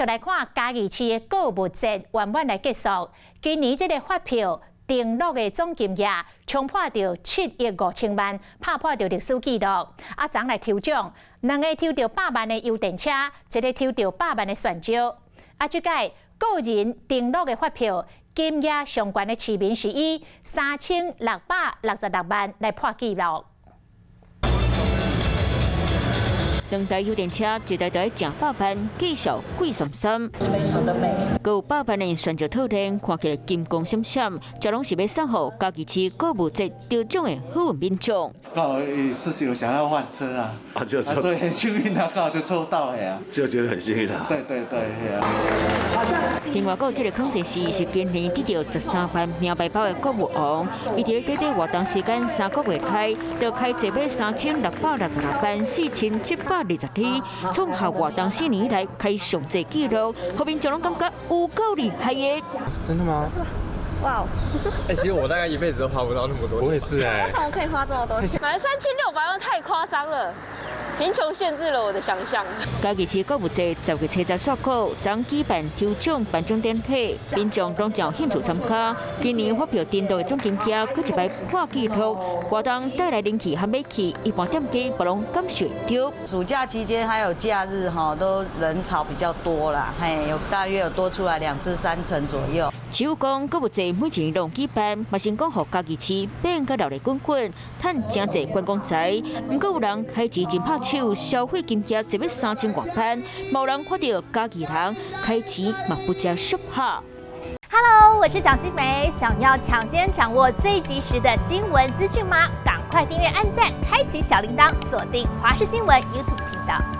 續來看嘉義市的購物節圓滿來結束。今年這个發票登錄的總金額衝破著7億5千萬，拍破著歷史紀錄。啊，昨來抽獎，兩个抽著百萬的遊電車，一个抽著百萬的蒜椒。啊，這屆個人登錄的發票金額上懸的市民是以3666萬來破紀錄。兩台遊電車，一台台成百萬，價數貴參參。非常的美。閣有百萬的懸石套鏈，看起來金光閃閃，這攏是欲送予嘉義市購物節得獎的好運民眾。剛好是有想要換車啊，啊就所以很幸運啊，剛好就抽到呀，就覺得很幸運啦。對對對，係啊。另外，閣有這个康世是是今年得著13萬名牌包的購物王，伊佇咧短短活動時間3個月內，就開坐買3666萬4722，創下活動4年以來開上濟紀錄，予民眾攏感覺有夠厲害的。真的嗎？哇！哎，其實我大概一輩子都花不到那麼多錢。我也是哎。為什麼可以花這麼多錢？買了3600萬，太誇張了。貧窮限制了我的想象。嘉義市購物節10月70煞鼓，昨舉辦抽獎頒獎典禮，民眾攏真有興趣參加。今年發票登錄的總金額，閣一擺破紀錄，活動帶來人氣和買氣，一般店家嘛攏感受著。暑假期間還有假日哈，都人潮比較多啦，嘿，有大約有多出來2至3成左右。市府講購物節每一年攏舉辦，嘛成功予嘉義市變甲熱鬧滾滾，趁誠濟觀光財。毋過有人開錢真拍手，消費金額就欲3000外萬，嘛有人看著嘉義人開錢嘛不食俗下。 Hello，我是蔣新梅，想要搶先掌握最及時的新聞資訊嗎？趕快訂閱、按讚、開啟小鈴鐺，鎖定華視新聞 YouTube 頻道。